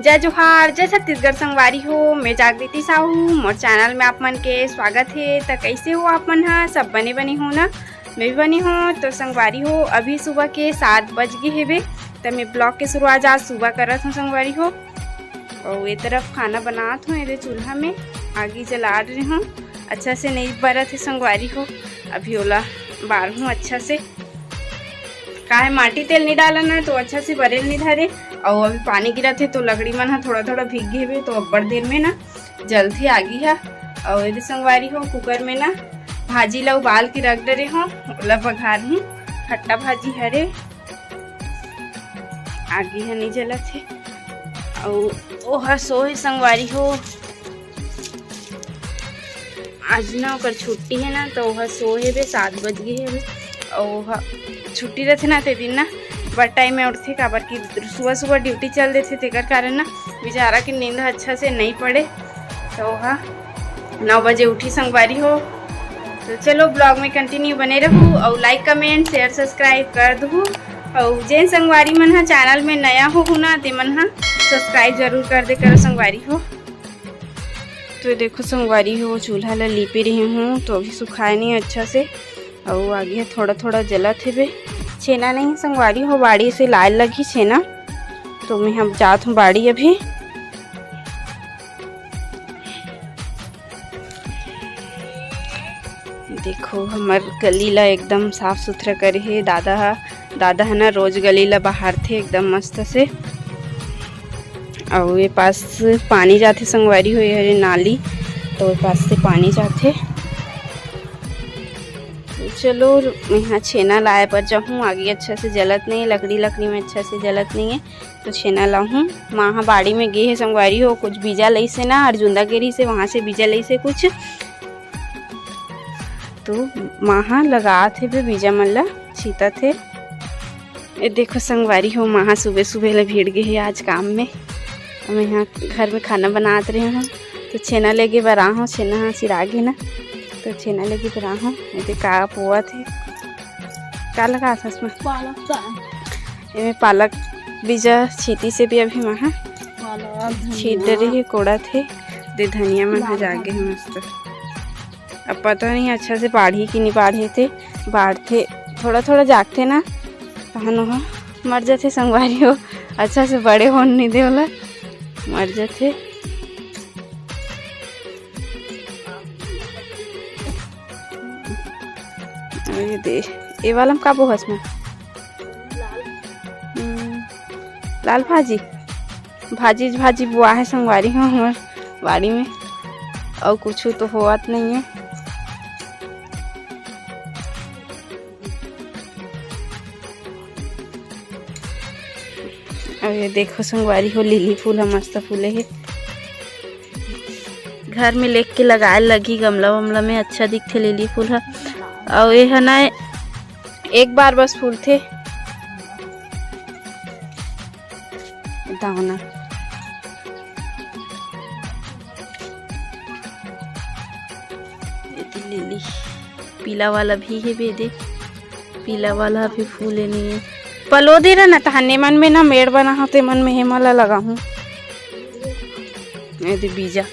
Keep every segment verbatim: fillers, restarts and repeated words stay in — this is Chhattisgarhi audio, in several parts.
जय जोहार, जय छत्तीसगढ़ संगवारी हो। मैं जागृति साहू, मोर चैनल में आप मन के स्वागत हे। त कइसे हो आप मन ह? सब बने बने हो ना? मैं भी बने हो। तो संगवारी हो, अभी सुबह के सात बज गे हेबे, त मैं ब्लॉग के शुरुआत आज सुबह करत हूँ संगवारी हो। अउ ए तरफ खाना बनात हूँ, एदे चूल्हा में आगी जला रहे हूँ। अच्छा से नहीं बरत हे संगवारी हो, अभी ओला बारहूँ अच्छा से। काहे माटी तेल नहीं डाला ना, तो अच्छा से बरेल नहीं धरे। अउ अभी पानी गिरत हे, तो लकड़ी मन ह थोड़ा थोड़ा भीग गे हेबे, तो अब्बड़ देर में ना जलथे आगी ह। अउ एदे संगवारी हो, कुकर में ना भाजी ला उबाल के रख डरे हो, ओला बघार हूँ, खट्टा भाजी हरे। आगी ह नहीं जलत हे। अउ ओह सो हे संगवारी हो, आज ना ओकर छुट्टी हे ना, तो ओह सो हेबे, सात बज गे हेबे। अउ ओह छुट्टी रथे ना, ते दिन ना बड़ टाइम में उठथे, काबर कि सुबह सुबह ड्यूटी चल देथे, तेकर कारण ना बेचारा के नींद अच्छा से नहीं पड़े। तो ओह नौ बजे उठी संगवारी हो। तो चलो, ब्लॉग में कंटिन्यू बने रहू अउ लाइक, कमेंट, शेयर, सब्सक्राइब कर दू। अउ जेन संगवारी मन ह चैनल में नया हो ना, ते मन ह सब्सक्राइब जरूर कर दे करो संगवारी हो। तो देखो संगवारी हो, चूल्हा ला लीपे रही हूँ, तो अभी सुखाए नहीं अच्छा से। अउ आगी ह थोड़ा थोड़ा जलत हेबे। छेना नहीं संगवारी हो, बाड़ी से लाए लगही छेना, तो मैं अब जात हूँ बाड़ी अभी। देखो, हमर गली ला एकदम साफ सुथरा करे हे दादा ह। दादा ह ना, रोज गली ला बहारथे एकदम मस्त से। अउ ए पास पानी जाथे संगवारी हो, ये हरे नाली, तो ए पास से पानी जाथे। तो चलो, यहाँ छेना लाए बर जाहूँ। आगी अच्छा से जलत नहीं है, लकड़ी लकड़ी में अच्छा से जलत नहीं है, तो छेना लाहूँ। माँ ह बाड़ी में गे हे संगवारी हो, कुछ बीजा लइसे ना, अर्जुंदा गे रहिसे, वहाँ से बीजा लइसे कुछ, तो माँ ह लगात हेबे बीजा मन ला, छीतत हे। ए देखो संगवारी हो, माँ ह सुबह सुबह ले भिड़ गे हे आज काम में। अब मैं यहाँ घर में खाना बनात रहे हूँ, तो छेना लेगे बर आए हूँ, छेना ह सिरा गे ना, तो छेना लेगे बर आए हूँ। ए दे का बोवत हे, का लगात हस माँ? पालक का। एमे पालक बीजा छीतिस हे भी अभी माँ ह। पालक, छीत धनिया। डरे हे, कोड़त हे। दे धनिया मन ह लाल जागे हे भाजी। मस्त। अब पता नहीं अच्छा से बाढ़ही कि नहीं बाढ़ही, ते बाढ़थे, थोड़ा थोड़ा जागथे ना, तहन ओहा मर जाथे संगवारी हो, अच्छा से बड़े होन नहीं दे ओला, मर जाथे। अउ ये दे, ये वाला में का बोहस में? हम्म, लाल भाजी, भाजी, भाजी बुआ हे संगवारी हो हमर बाड़ी में, अउ कुछु तो होवत नहीं है। अउ ये देखो संगवारी हो, लिली फूल ह मस्त फूले हे। घर में लेके लगाए लगी गमला वमला में, अच्छा दिखथे लिली फूल ह। अउ ये ह ना एक बार बस फूलथे दावना। ये दे लिली पीला वाला भी हे बेदे। पीला वाला भी फूले नहीं है। पलो दे रहा ना, तहने मन में ना मेड़ बना हो, ते मन में हेमा ला लगा हूँ। ये दे बीजा,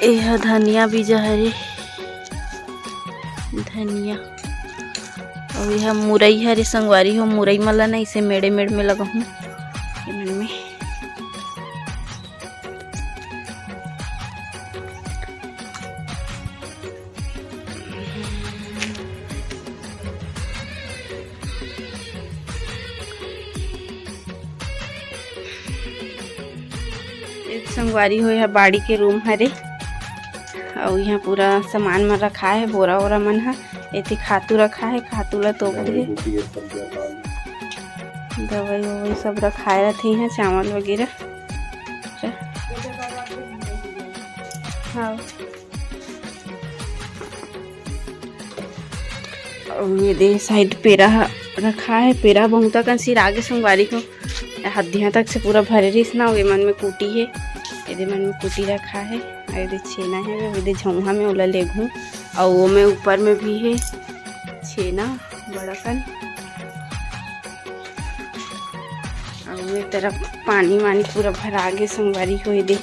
ये ह धनिया बीजा हरे, धनिया। अउ ये ह मुरई हरे संगवारी हो, मुरई मन ला ना इसे मेड़े मेड़ में लगा हूँ, ये मन में। एक संगवारी हो, एहा बाड़ी के रूम हरे, अउ इहाँ पूरा सामान मन रखाए हे, बोरा वोरा मन ह। एती खातू रखाए हे, खातू ला तोप दे हे। दवाई ववाई सब रखाए रथे इहाँ, चावल वगैरह। हाँ। अउ ये दे साइड पेरा ह रखा हे, पेरा बहुंता कन सिरा गे संगवारी हो, हद्दिया तक से पूरा भरे रिहिस ना, ये मन में कूटी हे, ये दे मन में कूटी रखा हे, अउ ये दे छेना हे, ये दे झउहा में ओला लेगहूँ, अउ वो में ऊपर में भी हे छेना बड़ा कन। अउ ये तरफ पानी वानी पूरा भरा गे संगवारी हो, ये दे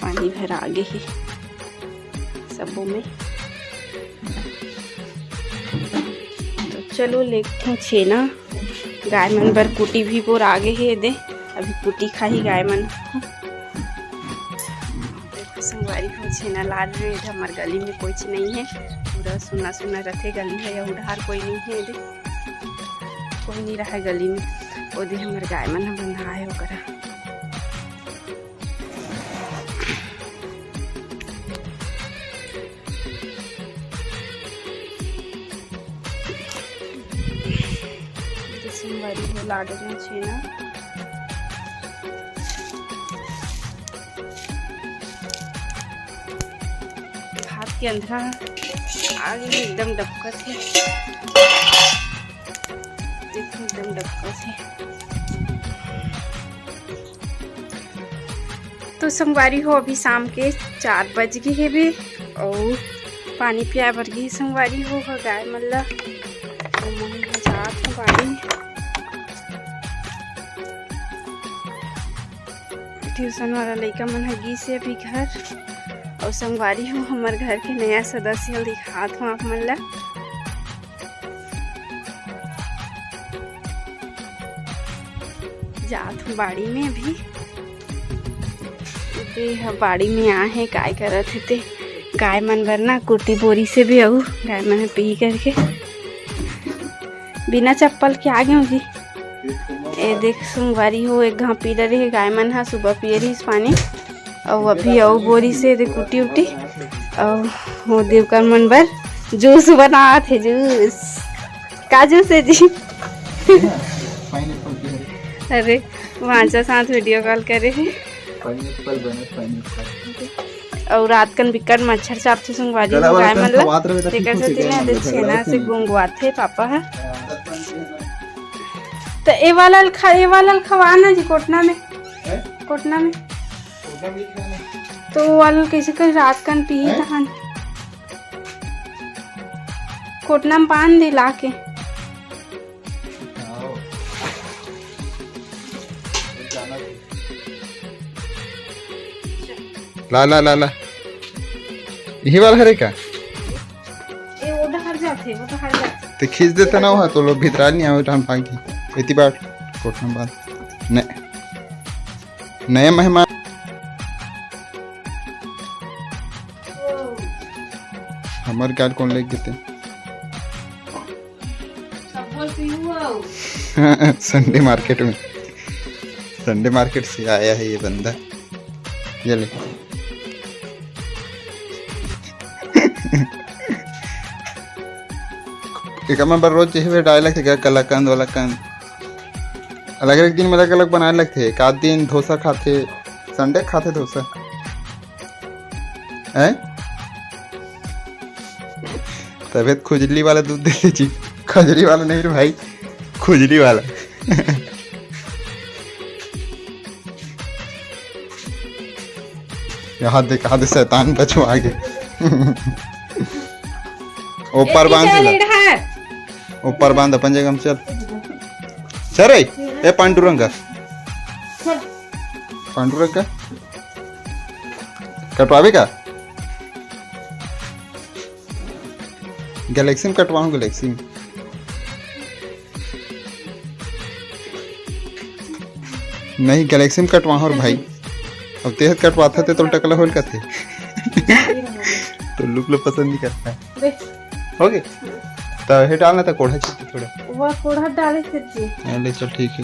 पानी भरा गे हे सबो में। तो चलो लेगथों छेना, गाय मन बर कुटी भी बोरा गे हे, ये दे अभी कुटी खाही गाय मन। देखो संगवारी हो, छेना लान हे, ये दे हमर गली में कोई चीज नहीं है, पूरा सुन्ना सुन्ना रथे गली है, या उधार कोई नहीं है, ये दे कोई नहीं रहा गली में। ओ दे हमर गाय मन ह बंधा है ओकरा। तो संगवारी हो लागे ना छेना। भात के अंधरा आगे एकदम डबकत हे। देखो, एकदम डबकत हे। तो संगवारी हो, अभी शाम के चार बज गे हे बे, अउ पानी पियाए बर गे हे संगवारी हो, ह गाय मन ला। अउ मैं ह जात हूँ बाड़ी। ट्यूशन वाला लइका मन ह गिस हे अभी घर। अउ संगवारी हो, हमर घर के नया सदस्य ल दिखात हूँ आप मन ला। जात हूँ बाड़ी में अभी। दे ह बाड़ी में आ हे, काय करत हे ते। गाय मन बर ना कुटी बोरी से भी अउ गाय मन ह पी करके बिना चप्पल के आ गेहूँ जी। ए देख संगवारी हो, एक घांव पी डरे हे गाय मन ह, सुबह पिए रहिस पानी, अउ अभी अउ बोरी से दे कुटी उटी, अउ वो देवकर मन बर जूस बनात हे, जूस। का जूस है जी? अरे, वांचा साथ वीडियो कॉल करे हे। पाइनएप्पल बने, पाइनएप्पल। अउ रात कन बिकट मच्छर चाबथे संगवारी हो गाय मन ला। तेकर सेती ना दे छेना से गुंगवाथे पापा ह। त ए वाला ल खा, ए वाला ल खवा ना जी कोटना में। हैं? कोटना में। कोटना में खा ना। तो वो वाला ल कैसे कर रात कन पीही हैं? तहन। कोटना में बांध दे लाके। ला, ला, ला, ला। यही वाला हरे का? ए, वो डहर जाथे, वो डहर जाथे। ते खींच देता ना, वहाँ तो लोग भीतर नहीं आवे, टाइम पाएंगे। इतनी बार कोटना बांध। ने-, नए मेहमान। हमर गाल कौन लेके गेते? संडे मार्केट में, संडे मार्केट से आया है ये बंदा। ये ले। एक हमर बर रोज चाहिए डाले लगथे, कलाकंद वाला कंद। अलग-अलग दिन में अलग-अलग बनाए लगथे। एक आध दिन डोसा खाथे, संडे खाथे डोसा। हैं? तबीयत खुजली वाला दूध दे दीजिए। खजली वाला नहीं रे भाई, खुजली वाला। यहाँ देख, यहाँ दे शैतान बचवा आगे। ऊपर बांध ला। ऊपर बांध अपन जगह में चल। चल रे, ए पांडुरंगा। पांडुरंगा। कटवावे का? गैलेक्सी में कटवाऊँ, गैलेक्सी में। नहीं, गैलेक्सी में कटवाहूँ रे भाई। अब तेहर कटवाथा ते तो टकला होल कथे। तो लुक लो पसंद नहीं करता है। देख। हो गए? तो हे डालना था कोढ़ा चित्ती थोड़ा। वो कोढ़ा डाले थे जी। हाँ, ले चल, ठीक है।